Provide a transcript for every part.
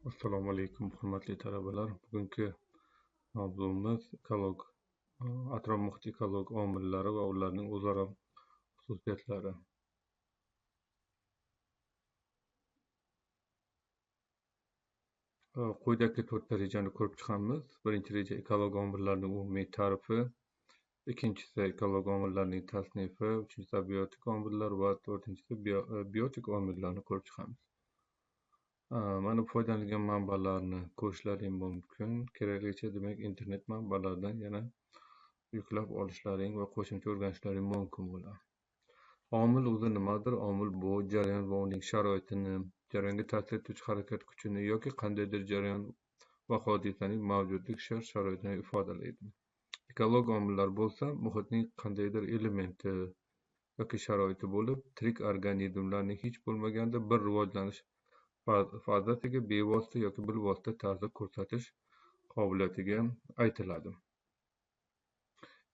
Assalomu alaykum, hurmatli talabalar. Bugungi mavzumiz ekolog, atrof muhit ekologik omillari va ularning o'zaro xususiyatlari. Quyidagi to'rtta rejani ko'rib chiqamiz. Birinchi reja ekologik omillarning umumiy ta'rifi, ikkinchisi ekologik omillarning tasnifi, uchinchisi abiotik omillar va to'rtinchisi biotik omillarni ko'rib chiqamiz. Mana foydalanilgan manbalarni ko'rishlaring mumkin. Keraklicha, demak, internet manbalaridan yana yuklab olishlaring va qo'shimcha o'rganishlaring mumkin bo'ladi. Omil o'zi nimadir? Omil bu jarayon va uning sharoitini, jarayonga ta'sir etuvchi harakat kuchini yoki qandaydir jarayon va hodisaning mavjudlik shart-sharoitini ifodalaydi. Ekologik omillar bo'lsa, muhitning qandaydir elementi yoki sharoiti bo'lib, tirik organizmlarning hech bo'lmaganda bir rivojlanish fazasiga bevosita yoki bilvosita ta'sir ko'rsatish qobiliyatiga aytiladi.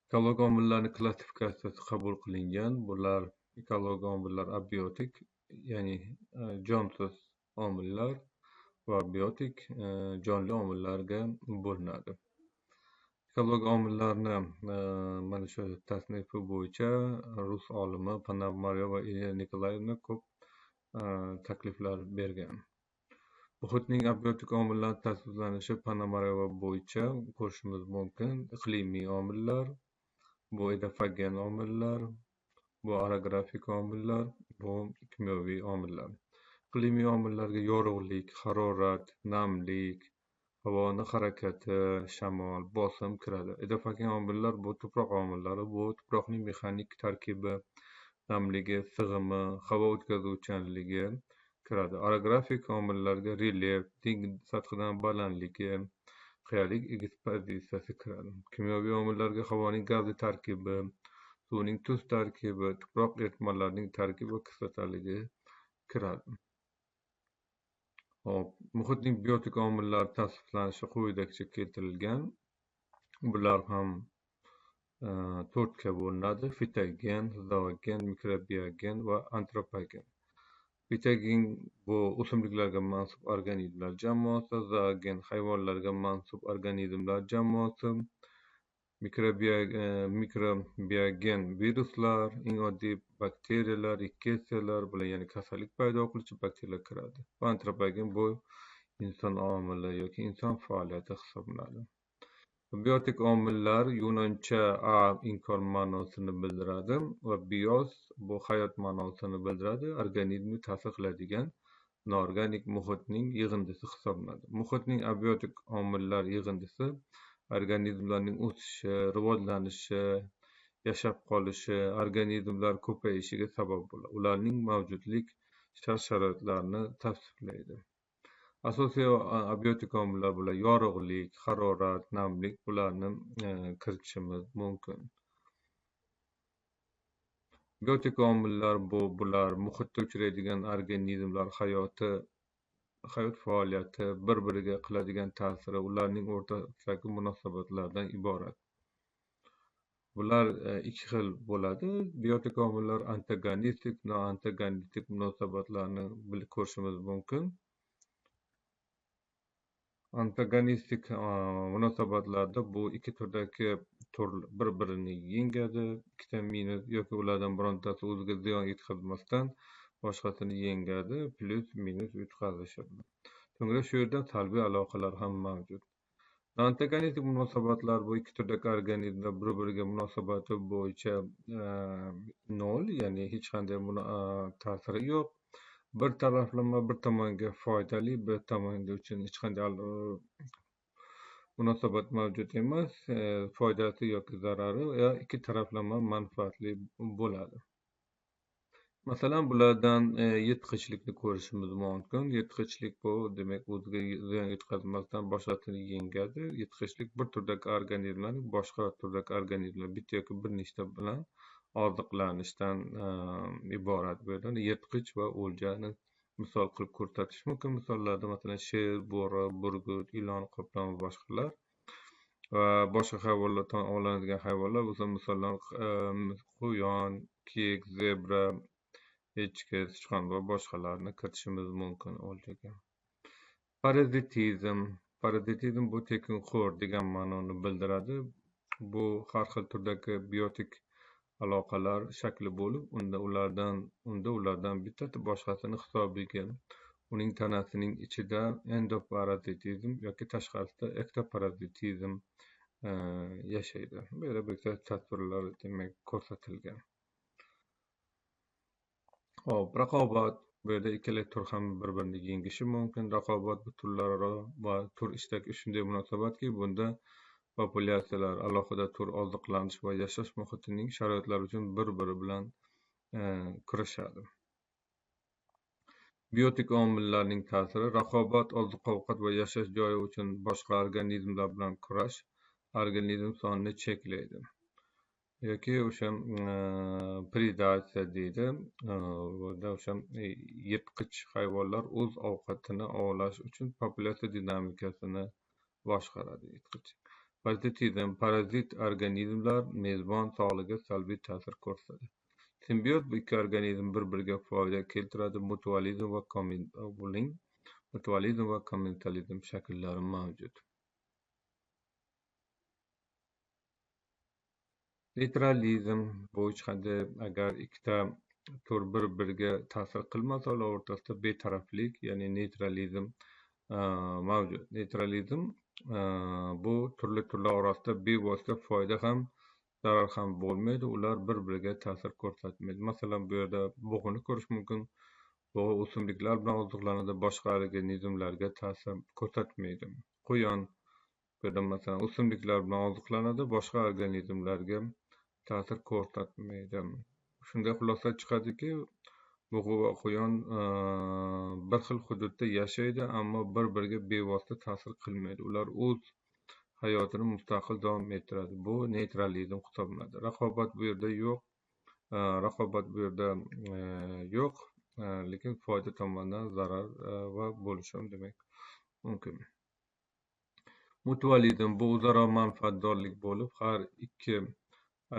Ekologik omillarning klassifikatsiyasi qabul qilingan. Bular ekologik omillar abiotik, ya'ni jonsiz omillar va biotik, jonli omillarga bo'linadi. Ekologik omillarni mana shu tasnifi bo'yicha rus olimi Ponomaryova Ilya Nikolayevna ko'p takliflar bergan. Muhitning abiotik omillari tasniflanishi Ponomaryova bo'yicha ko'rishimiz mumkin. Iqlimiy omillar, bu edafogen omillar, bu orografik omillar, bu kimyoviy omillar. Iqlimiy omillarga yorug'lik, harorat, namlik, havoni harakati, shamol, bosim kiradi. Edafogen omillar bu tuproq omillari, bu tuproqning mexanik tarkibi, namligi, sig'imi, havo o'tkazuvchanligi kiradi. Orografik omillarga relyef, dengiz sathidan balandligi, qiyalik ekspozitsiyasi kiradi. Kimyoviy omillarga havoning gazli tarkibi, suvning tuz tarkibi, tuproq eritmalarining tarkibi va kislotaligi kiradi. Hop, muhitning biotik omillari tasniflanishi quyidagicha keltirilgan. Bular ham to'rtga bo'linadi: fitogen, zoogen, mikrobiogen va antropogen. Fitogen bu o'simliklarga mansub organizmlar jamoasi, zoogen hayvonlarga mansub organizmlar jamoasi, mikrobiogen viruslar, eng oddiy bakteriyalar, rikketsiyalar, bular ya'ni kasallik paydo qiluvchi bakteriyalar kiradi. Va antropogen bu inson omili yoki inson faoliyati hisoblanadi. Biotik omillar yunoncha a inkor ma'nosini bildiradi va bios bu hayot ma'nosini bildiradi. Organizmga ta'sir qiladigan noorganik muhitning yig'indisi hisoblanadi. Muhitning abiotik omillar yig'indisi organizmlarning o'sishi, rivojlanishi, yashab qolishi, organizmlar ko'payishiga sabab bo'ladi. Ularning mavjudlik shart-sharoitlarini tavsiflaydi. Asosiy abiotik omillar bular yorug'lik, harorat, namlik, bularni kiritishimiz mumkin. Biotik omillar bu bular muhitda uchraydigan organizmlar hayot faoliyati, bir-biriga qiladigan ta'siri, ularning o'rtasidagi munosabatlardan iborat. Bular ikki xil bo'ladi. Biotik omillar antagonistik, noantagonistik munosabatlarni ko'rishimiz mumkin. Antagonistik munosabatlarda bu ikki turdagi tur bir-birini yengadi, ikkita minus yoki ulardan birontasi o'ziga ziyon yetkazmasdan boshqasini yengadi, plyus minus yutqazishi. So'ngra shu yerda salbiy aloqalar ham mavjud. Antagonistik munosabatlar bu ikki turdagi organizmlar bir-biriga munosabati bo'yicha nol, ya'ni hech qanday ta'siri yo'q. Bir taraflama bir tomonga foydali, bir tomonga uchun hech qanday munosabat mavjud emas, foydasi yoki zarari yo ikki taraflama manfaatli bo'ladi. Masalan, bulardan yirtqichlikni ko'rishimiz mumkin. Yirtqichlik bu demak o'ziga ziyon yetkazmasdan boshqasini yengadi. Yirtqichlik bir turdagi organizmlarning boshqa turdagi organizmlar bitta yoki bir nechta bilan oziqlanishdan iborat. Bu yerda yirtqich va o'ljani misol qilib ko'rsatish mumkin. Misollarda masalan sher, bo'ri, burgut, ilon, qoplon va boshqalar va boshqa hayvonlardan ovlanadigan hayvonlar bo'lsa, misollar quyon, kiyik, zebra, echki, sichqon va boshqalarni kiritishimiz mumkin o'ljaga. Parazitizm. Parazitizm bu tekinxo'r degan ma'noni bildiradi. Bu har xil turdagi biotik aloqalar shakli bo'lib, unda ulardan bittasi boshqasini hisobiga uning tanasining ichida endoparazitizm yoki tashqarisida ektoparazitizm yashaydi. Bu yerda bitta tasvirlar demak ko'rsatilgan. Xo'p, raqobat. Bu yerda ikkala tur ham bir-birini yengishi mumkin. Raqobat bu turlararo va tur ichidagi shunday munosabatki, bunda populyatsiyalar alohida tur oziqlanish va yashash muhitining sharoitlari uchun bir-biri bilan kurashadi. Biotik omillarning ta'siri. Raqobat oziq-ovqat va yashash joyi uchun boshqa organizmlar bilan kurash organizm sonini cheklaydi. Yoki o'sha predatsiya deydi. Bunda o'sha yirtqich hayvonlar o'z ovqatini ovlash uchun populyatsiya dinamikasini boshqaradi. Yirtqich. Parazitizm. Parazit organizmlar mezbon sog'ligiga salbiy ta'sir ko'rsatadi. Simbioz bu ikki organizm bir-biriga foyda keltiradi. Mutualizm va kommensalizm shakllari mavjud. Neytralizm bu hech qanday agar ikkita tur bir-biriga ta'sir qilmasa, ular o'rtasida betaraflik, ya'ni neytralizm mavjud. Neytralizm bu turli turlar orasida bevosita foyda ham zarar ham bo'lmaydi, ular bir-biriga ta'sir ko'rsatmaydi. Masalan, bu yerda bug'uni ko'rish mumkin. Bug'u o'simliklar bilan oziqlanadi, boshqa organizmlarga ta'sir ko'rsatmaydi. Quyon bu yerda masalan o'simliklar bilan oziqlanadi, boshqa organizmlarga ta'sir ko'rsatmaydi. Shunday xulosa chiqadiki, bug'u va quyon bir xil hududda yashaydi, ammo bir-biriga bevosita ta'sir qilmaydi. Ular o'z hayotini mustaqil davom ettiradi. Bu neytralizm hisoblanadi. Raqobat bu yerda yo'q. Raqobat bu yerda yo'q, lekin foyda tomonidan zarar va bo'lishi ham demak mumkin. Mutualizm bu o'zaro manfaatdorlik bo'lib, har ikki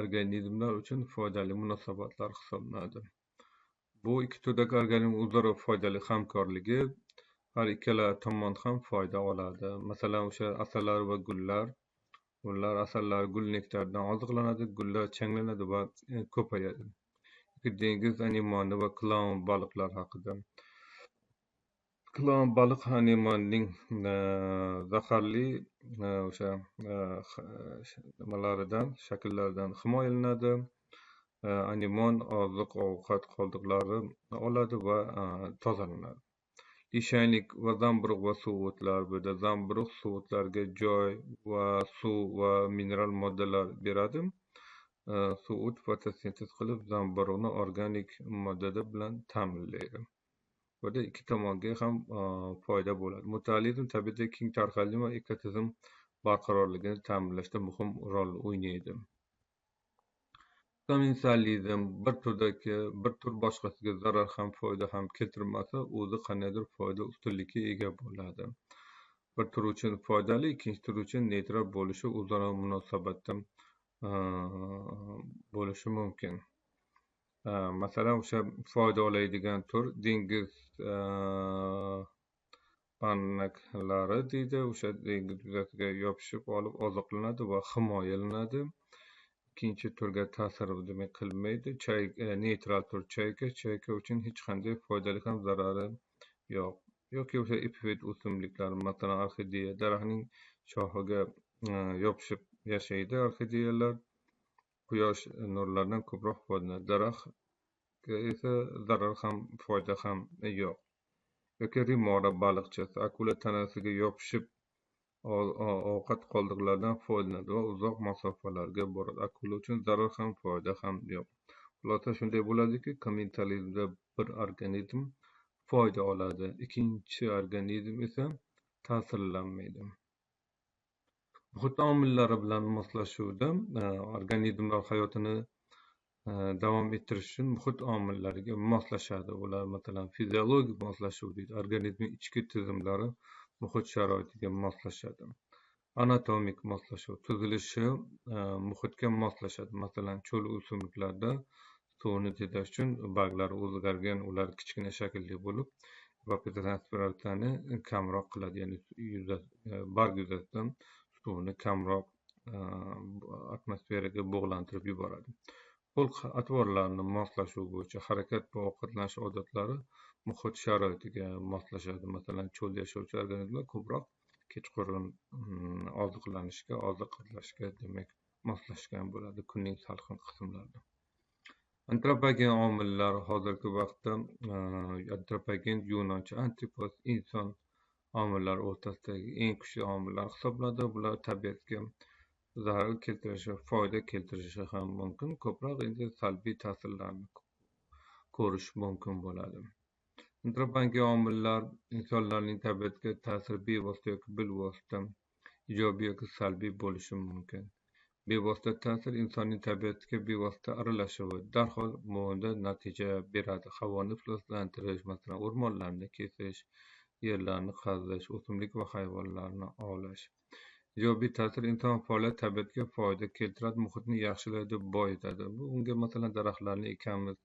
organizmlar uchun foydali munosabatlar hisoblanadi. Bu ikki turdagi organizm o'zaro foydali hamkorligi, har ikkala tomon ham foyda oladi. Masalan, o'sha asallar va gullar, ular asallar gul nektaridan oziqlanadi, gullar changlanadi va ko'payadi. Dengiz anemoni va klaun baliqlar haqida. Klaun baliq anemonning zaharli o'sha nimalaridan, shakllaridan himoyalanadi. Anemon oziq-ovqat qoldiqlari oladi va tozalanadi. Lishaynik va zamburug' va suv o'tlar. Bu yerda zamburug' suv o'tlarga joy va suv va mineral moddalar beradi. Suv o't fotosintez qilib, zamburug'ni organik moddada bilan ta'minlaydi. Bu yerda ikki tomonga ham foyda bo'ladi. Mutualizm tabiatda keng tarqalgan va ekotizim barqarorligini ta'minlashda muhim rol o'ynaydi. Kommensalizm bir turdagi bir tur boshqasiga zarar ham foyda ham keltirmasa, o'zi qandaydir foyda ustunlikka ega bo'ladi. Bir tur uchun foydali, ikkinchi tur uchun neytral bo'lishi o'zaro munosabatda bo'lishi mumkin. Masalan, o'sha foyda oladigan tur dengiz barnaklari deydi, o'sha dengiz yuzasiga yopishib olib oziqlanadi va himoyalanadi. Ikkinchi turga ta'sir demak qilmaydi. Neytral tur chayka, chayka uchun hech qanday foydali ham zarari yo'q. Yoki o'sha epifit o'simliklar, masalan, orxideya daraxtning shoxiga yopishib yashaydi. Orxideyalar quyosh nurlaridan ko'proq foydalanadi. Daraxtga esa zarar ham foyda ham yo'q. Yoki remora baliqchasi akula tanasiga yopishib ovqat qoldiqlaridan foydalanadi va uzoq masofalarga boradi. Akula uchun zarar ham foyda ham yo'q. Xulosa shunday bo'ladiki, kommensalizmda bir organizm foyda oladi, ikkinchi organizm esa ta'sirlanmaydi. Muhit omillari bilan moslashuvda organizmlar hayotini davom ettirish uchun muhit omillariga moslashadi. Ular masalan fiziologik moslashuv deydi, organizmning ichki tizimlari muhit sharoitiga moslashadi. Anatomik moslashuv, tuzilishi muhitga moslashadi. Masalan, cho'l o'simliklarda suvni tejash uchun barglari o'zgargan, ular kichkina shaklli bo'lib, Evapotranspiratsiyani kamroq qiladi, ya'ni barg yuzasidan suvni kamroq atmosferaga bug'lantirib yuboradi. Xulq-atvorlarni moslashuv bo'yicha harakat va ovqatlanish odatlari muhit sharoitiga moslashadi. Masalan, cho'lda yashovchi organizmlar ko'proq kechqurun oziqlanishga, oziqlashga demak moslashgan bo'ladi kunning salqin qismlarida. Antropogen omillar hozirgi vaqtda antropogen yunoncha antropos inson omillari o'rtasidagi eng kuchli omillar hisoblanadi. Bular tabiatga zarar keltirishi, foyda keltirishi ham mumkin. Ko'proq endi salbiy ta'sirlarni ko'rish mumkin bo'ladi. Antropogen omillar insonlarning tabiatga ta'siri bevosita yoki bilvosita, ijobiy yoki salbiy bo'lishi mumkin. Bevosita ta'sir insonning tabiatga bevosita aralashuvi darhol bunda natija beradi. Havoni ifloslantirish, masalan, o'rmonlarni kesish, yerlarni qazish, o'simlik va hayvonlarni ovlash. Ijobiy ta'sir inson faoliyati tabiatga foyda keltiradi, muhitni yaxshilaydi, boyitadi. Bu unga masalan daraxtlarni ekamiz,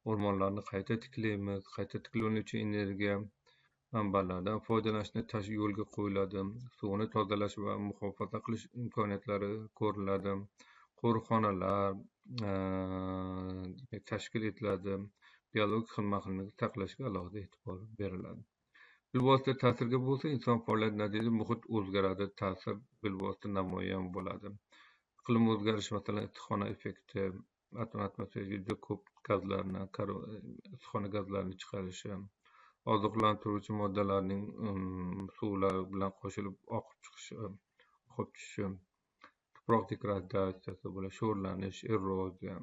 o'rmonlarni qayta tiklaymiz, qayta tiklanuvchi energiya manbalaridan foydalanishni yo'lga qo'yiladi, suvni tozalash va muhofaza qilish imkoniyatlari ko'riladi, qo'riqxonalar tashkil etiladi, biologik xilma-xillikni saqlashga alohida e'tibor beriladi. Bilvosita ta'sirga bo'lsa, inson faoliyati natijasida muhit o'zgaradi, ta'sir bilvosita namoyon bo'ladi. Iqlim o'zgarishi, masalan, issiqxona effekti, atmosferaga juda ko'p gazlarni, issiqxona gazlarini chiqarishi, oziqlantiruvchi moddalarning suvlar bilan qo'shilib oqib chiqishi, oqib tushishi, tuproq degradatsiyasi bo'ladi, sho'rlanish, eroziya,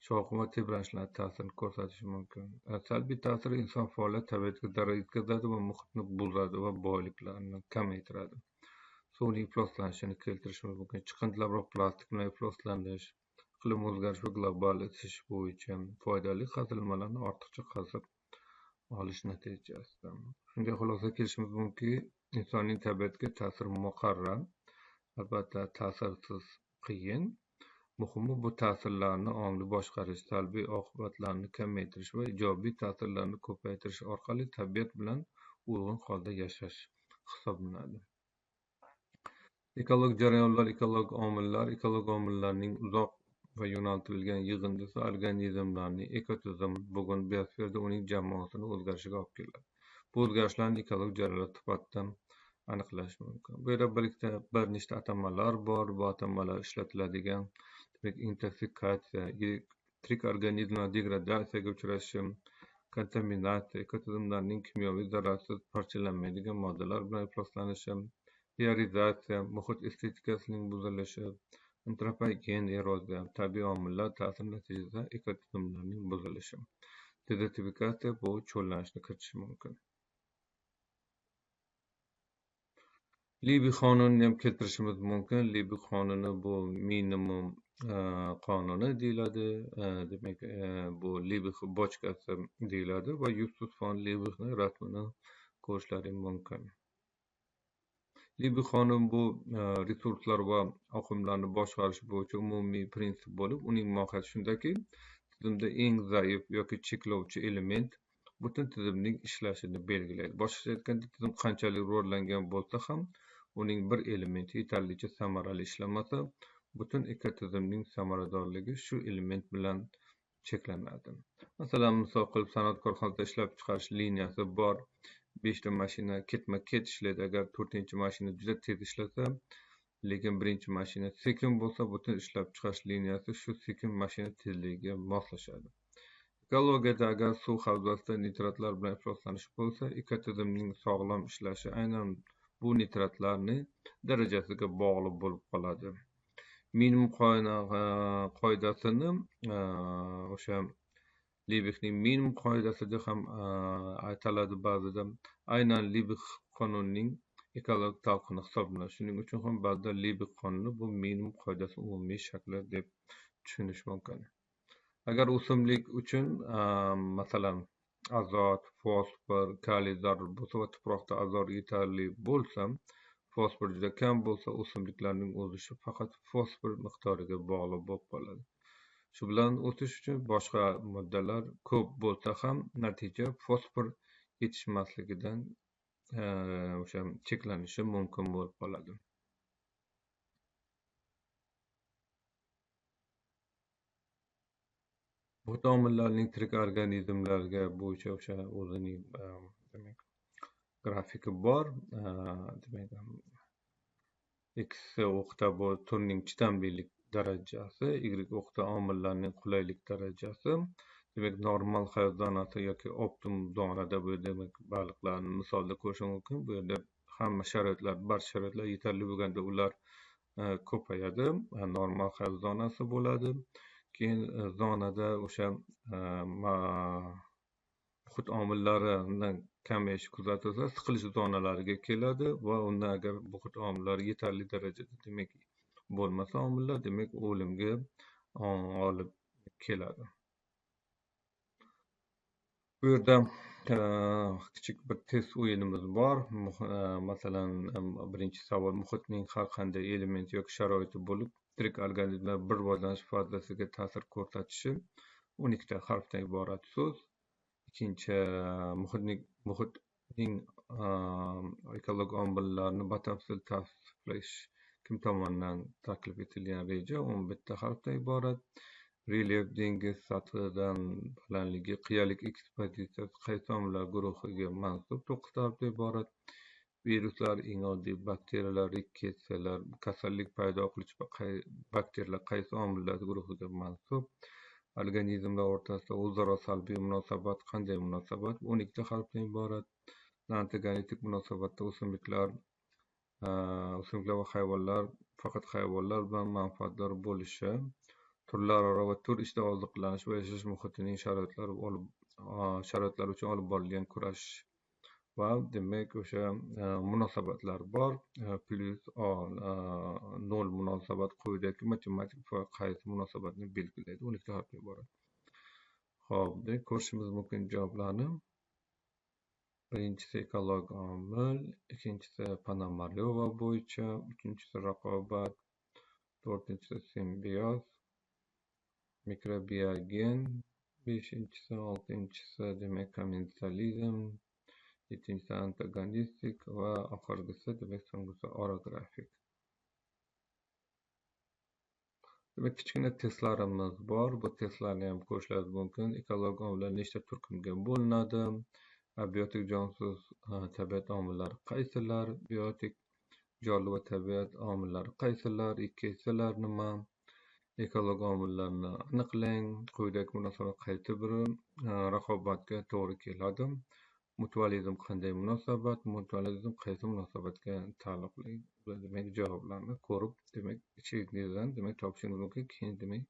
shovqin va tebranishlar ta'sirini ko'rsatishi mumkin. Salbiy ta'siri inson faoliyati tabiatga zarar yetkazadi va muhitni buzadi va boyliklarni kamaytiradi. Suvning ifloslanishini keltirishi mumkin. Chiqindilar va plastik bilan ifloslanish, iqlim o'zgarishi va global isish bo'yicha foydali qazilmalarni ortiqcha qazib olish natijasida. Shunga xulosa kelishimiz mumkinki, insonning tabiatga ta'siri muqarrar, albatta ta'sirsiz qiyin. Muhimi bu ta'sirlarni ongli boshqarish, salbiy oqibatlarni kamaytirish va ijobiy ta'sirlarni ko'paytirish orqali tabiat bilan uyg'un holda yashash hisoblanadi. Ekologik jarayonlar, ekologik omillar, ekologik omillarning uzoq va yo'naltirilgan yig'indisi organizmlarning ekotizim bugun biosferada uning jamoasini o'zgarishiga olib keladi. Bu o'zgarishlarni ekologik jarayonlar sifatida aniqlash mumkin. Bu yerda bir nechta atamalar bor. Bu atamalar ishlatiladigan, demak, intoksikatsiya, tirik organizmlar degradatsiyaga uchrashi, kontaminatsiya, ekotizimlarning kimyoviy zararsiz parchalanmaydigan moddalar bilan ifloslanishi, priorizatsiya, muhit estetikasining buzilishi, antropogen eroziya, tabiiy omillar ta'siri natijasida ekotizimlarning buzilishi, dezertifikatsiya bu cho'llanishni kiritishi mumkin. Libi qonunini ham keltirishimiz mumkin. Libi qonuni bu minimum qonuni deyiladi. Demak, bu Liebig bochkasi deyiladi va Justus von Liebigni rasmini ko'rishlari mumkin. Liebig qonuni bu resurslar va oqimlarni boshqarish bo'yicha umumiy prinsip bo'lib, uning mohiyati shundaki, tizimda eng zaif yoki cheklovchi element butun tizimning ishlashini belgilaydi. Boshqacha aytganda, tizim qanchalik rivojlangan bo'lsa ham, uning bir elementi yetarlicha samarali ishlamasa, butun ekotizimning samaradorligi shu element bilan cheklanadi. Masalan, misol qilib, sanoat korxonasida ishlab chiqarish liniyasi bor. 5 ta mashina ketma-ket ishlaydi. Agar 4-mashina juda tez ishlasa, lekin 1-mashina sekin bo'lsa, butun ishlab chiqarish liniyasi shu sekin mashina tezligiga moslashadi. Ekologiyada agar suv havzasida nitratlar bilan ifloslanish bo'lsa, ekotizimning sog'lom ishlashi aynan bu nitratlarning darajasiga bog'liq bo'lib qoladi. Minimum qoidasini o'sha Liebigning minimum qoidasida ham aytiladi ba'zida. Aynan Liebig qonunining ekologik talqini hisoblanadi. Shuning uchun ham ba'zida Liebig qonuni bu minimum qoidasi umumiy shakli deb tushunish mumkin. Agar o'simlik uchun masalan azot, fosfor, kaliy zarur bo'lsa va tuproqda azot yetarli bo'lsa, fosfor juda kam bo'lsa, o'simliklarning o'sishi faqat fosfor miqdoriga bog'liq bo'lib qoladi. Shu bilan o'sish uchun boshqa moddalar ko'p bo'lsa ham natija fosfor yetishmasligidan o'sha cheklanishi mumkin bo'lib qoladi. Muhit omillarining tirik organizmlarga bo'yicha o'sha o'zining demak grafiki bor. Demak, X o'qda bu turning chidamlilik darajasi, Y o'qda omillarning qulaylik darajasi. Demak, normal hayot zonasi yoki optimum zonada bu demak baliqlarni misolda ko'rish mumkin. Bu yerda hamma sharoitlar, barcha sharoitlar yetarli bo'lganda ular ko'payadi, normal hayot zonasi bo'ladi. Keyin zonada o'sha muhit omillaridan kamayishi kuzatilsa, siqilish zonalariga keladi va unda agar muhit omillari yetarli darajada demak bo'lmasa omillar, demak o'limga olib keladi. Bu yerda kichik bir test o'yinimiz bor. Masalan, birinchi savol: muhitning har qanday elementi yoki sharoiti bo'lib, tirik organizmlar bir rivojlanish fazasiga ta'sir ko'rsatishi 12 ta harfdan iborat so'z. Ikkinchi, muhitning ekologik omillarini batafsil tavsiflash kim tomonidan taklif etilgan reja 11 ta harfdan iborat. Relyef dengiz sathidan balandligi, qiyalik ekspozitsiyasi qaysi omillar guruhiga mansub 9 ta harfdan iborat. Viruslar, eng oddiy bakteriyalar, rikketsiyalar, kasallik paydo qiluvchi bakteriyalar qaysi omillar guruhiga mansub. Organizmlar o'rtasida o'zaro salbiy munosabat qanday munosabat 12 ta harfdan iborat. Antagonistik munosabatda o'simliklar va hayvonlar faqat hayvonlar bilan manfaatdor bo'lishi, turlararo va tur ichida oziqlanish va yashash muhitining sharoitlari uchun olib borilgan kurash va demak o'sha munosabatlar bor. Plyus A 0 munosabat quyidagi matematik qaysi munosabatni belgilaydi 12 ta harfdan iborat. Xo'p, demak ko'rishimiz mumkin javoblarni. Birinchisi ekologik omil, ikkinchisi Ponomaryova bo'yicha, uchinchisi raqobat, to'rtinchisi simbioz, mikrobiogen, beshinchisi, oltinchisi demak komensalizm, yettinchisi antagonistik va oxirgisi demak so'nggisi orografik. Demak, kichkina testlarimiz bor. Bu testlarni ham ko'rishlaringiz mumkin. Ekologik omillar nechta turkumga bo'linadi? Abiotik jonsiz tabiat omillari qaysilar? Biotik jonli va tabiat omillari qaysilar? Rikketsiyalar nima? Ekologik omillarni aniqlang. Quyidagi munosabat qaysi biri raqobatga to'g'ri keladi? Mutualizm qanday munosabat? Mutualizm qaysi munosabatga taalluqli? Demak, javoblarni ko'rib, demak, ichingizdan demak topishingiz mumkin. Keyin demak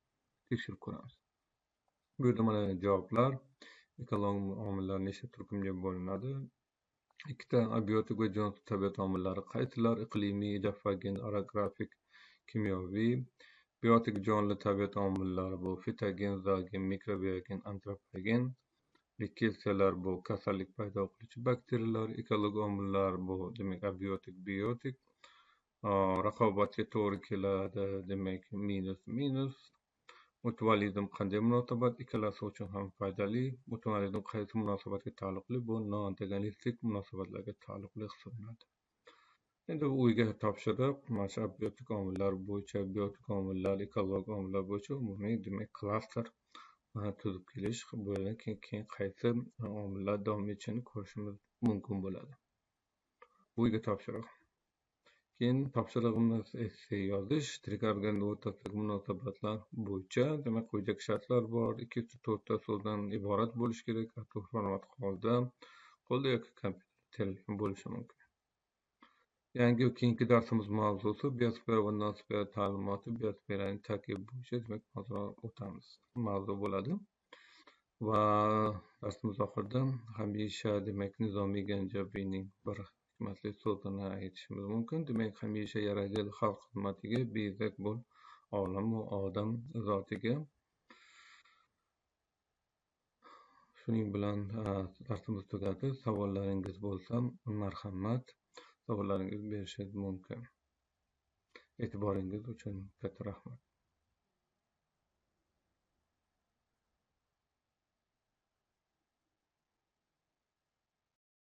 tekshirib ko'ramiz. Bu yerda mana javoblar. Ekologik omillar nechta turkumga bo'linadi? Ikkita abiotik va jonsiz tabiat omillari qaysilar? Iqlimiy, idofagen, orografik, kimyoviy. Biotik jonli tabiat omillari bu fitogen, zoogen, mikrobiogen, antropogen. Rikketsiyalar bu kasallik paydo qiluvchi bakteriyalar. Ekologik omillar bu demak abiotik, biotik. Raqobatga to'g'ri keladi demak minus minus. Mutualizm qanday munosabat? Ikkalasi uchun ham foydali. Mutualizm qaysi munosabatga taalluqli? Bu noantagonistik munosabatlarga taalluqli hisoblanadi. Endi bu uyga topshiriq, mana shu abiotik omillar bo'yicha, biotik omillar, ekologik omillar bo'yicha umumiy demak klaster tuzib kelish, bu yerdan keyin qaysi omillar davom etishini ko'rishimiz mumkin bo'ladi. Bu uyga topshiriq. Keyin topshirig'imiz esse yozish, tirik organizm o'rtasidagi munosabatlar bo'yicha. Demak, quyidagi shartlar bor. 2-4 ta so'zdan iborat bo'lishi kerak. A4 format holda, qo'lda yoki kompyuterda terilgan bo'lishi mumkin. Yangi keyingi darsimiz mavzusi biosfera va noosfera ta'limoti, biosferaning tarkibi bo'yicha demak mavzu o'tamiz. Mavzu bo'ladi. Va darsimiz oxirida hamisha demak Nizomiy Ganjaviyning bir hikmatli so'zini aytishimiz mumkin. Demak, hamisha yaragil xalq xizmatiga, bezak bo'l olamu odam zotiga. Shuning bilan darsimiz tugadi. Savollaringiz bo'lsa, marhamat, savollaringizni berishingiz mumkin. E'tiboringiz uchun katta rahmat.